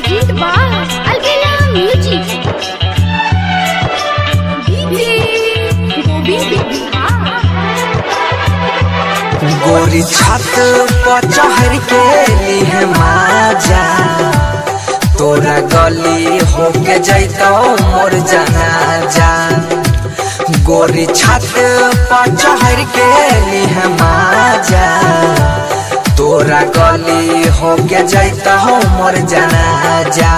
Present by Albela Music. DJ Govind Bihar. गोरी छत पर चढ़ के लिए माजा, तोरा गली होके जैतो मोर जनाजा। गोरी छत पर चढ़ के लिए माजा, तोरा गली होके जैतो मोर जनाजा।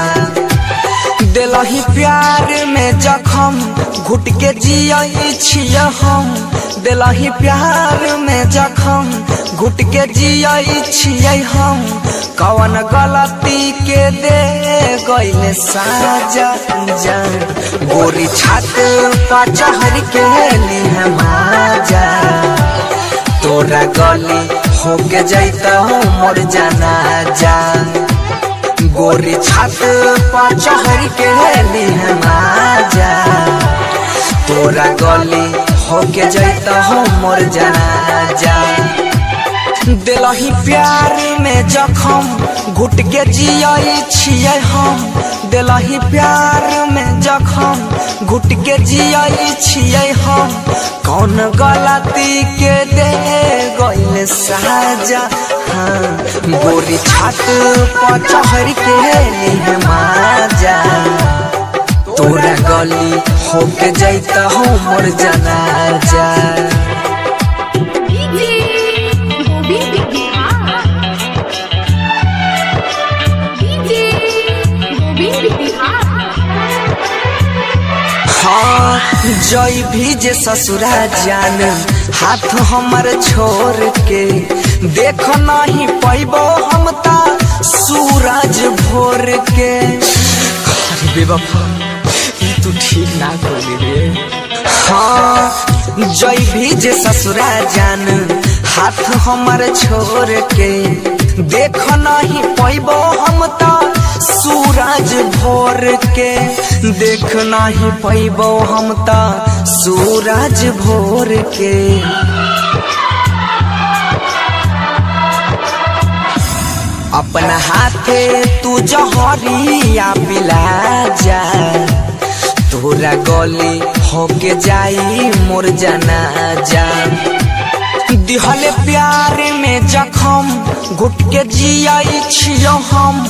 दिलही प्यार में जखम घुट के जियई छिय हम, दिलही प्यार में जखम घुट के जियई छिय हम। कवन गलती के दे गइल साजा जान, गोरी छत पर चढ़ के लिए माजा, तोरा गली होके जैतो मोर जनाजा। गोरी छत पर चढ़ के लिए माजा, तोरा गली होके जैतो मोर जनाजा। दिलही प्यार में जखम घुट के जियई छिय हम, दिलही प्यार में जखम घुट के जियई छिय हम। कौन गलती के दे गइल साजा, हाँ गोरी छत पर चढ़ के लिए माजा, तोरा गली होके जैतो मोर जनाजा। DJ Govind Bihar. DJ Govind Bihar. हाँ जई भी जे ससुरा जान हाथ हमर छोड़ के, देख नहीं पैबो हम ता सूरज भोर के। अरे बेवफा तू ठीक ना कर रे। हाँ जई भी जे ससुरा जान हाथ हमर छोड़ के, देख नहीं पैबो हम ता सूरज भोर के, देख नहीं पैबो हम ता सूरज भोर के। अपना हाथे तू जहरिया पिला जा, तोरा गली होके जाई मोर जनाजा। दिहले प्यार में जखम घुट के जियई छियो हम,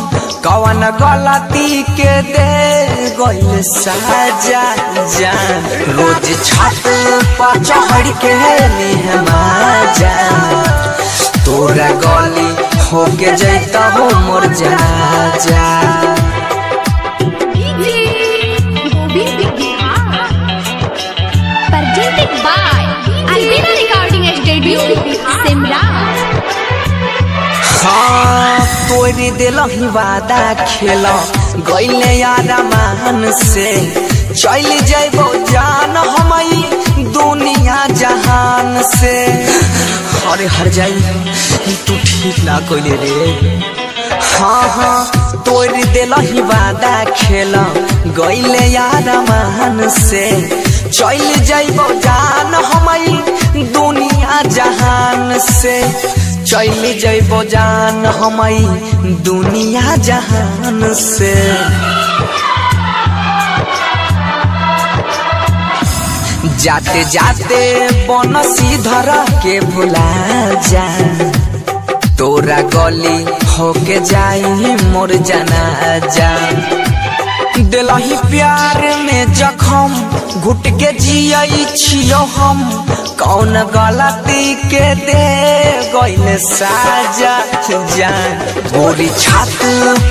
कवन गलती के दे गइल साजा जान। रोज छत पर चढ़ के लिए माजा, तोरा गली होके जैतो मोर जनाजा। DJ Govind Bihar. Presented by Albela Recording Studio, Simra. हाँ तोरी दिलही वादा खेल गइले यार से, चल जैबो जान हमई दुनिया जहान से। अरे हर जाई तू ठीक ना कइले रे। हाँ हाँ तोरी दिलही वादा खेल गइले यार से, चल जैबो जान हमई दुनिया जहान से, चल जैबो जान हमई दुनिया जहान से। जाते जाते बनसी धर के भुला जा, तोरा गली होके जाई मोर जनाजा। दिलही प्यार में जखम घुट के जियई छियो हम, कौन गलती के दे गइल साजा जान। गोरी छत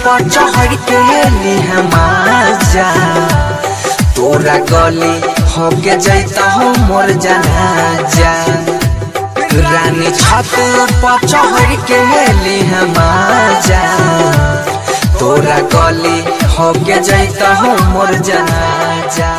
पर चढ़ के लिए माजा, तोरा गली होके जैतो मोर जनाजा। रानी छत पर चढ़ के लिए माजा, तोरा गली होके जैतो मोर जनाजा।